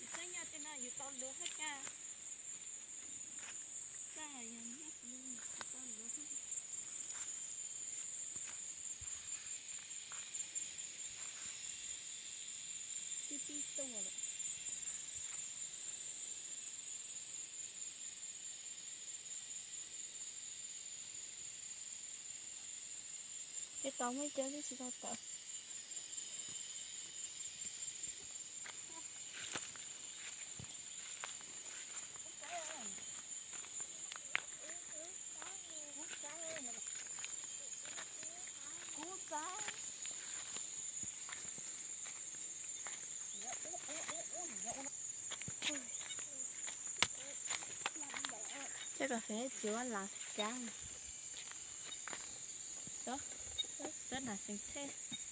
Yus txhob nyob tej no yus tau luv hab cas. Txaj yog nyob yus tau luv hab. Tib tib tuaj lawm. Tej tau muaj ib co twb tsis tau tawm. Cov kas fes tsis ua las kab. Xab nas xees txhej.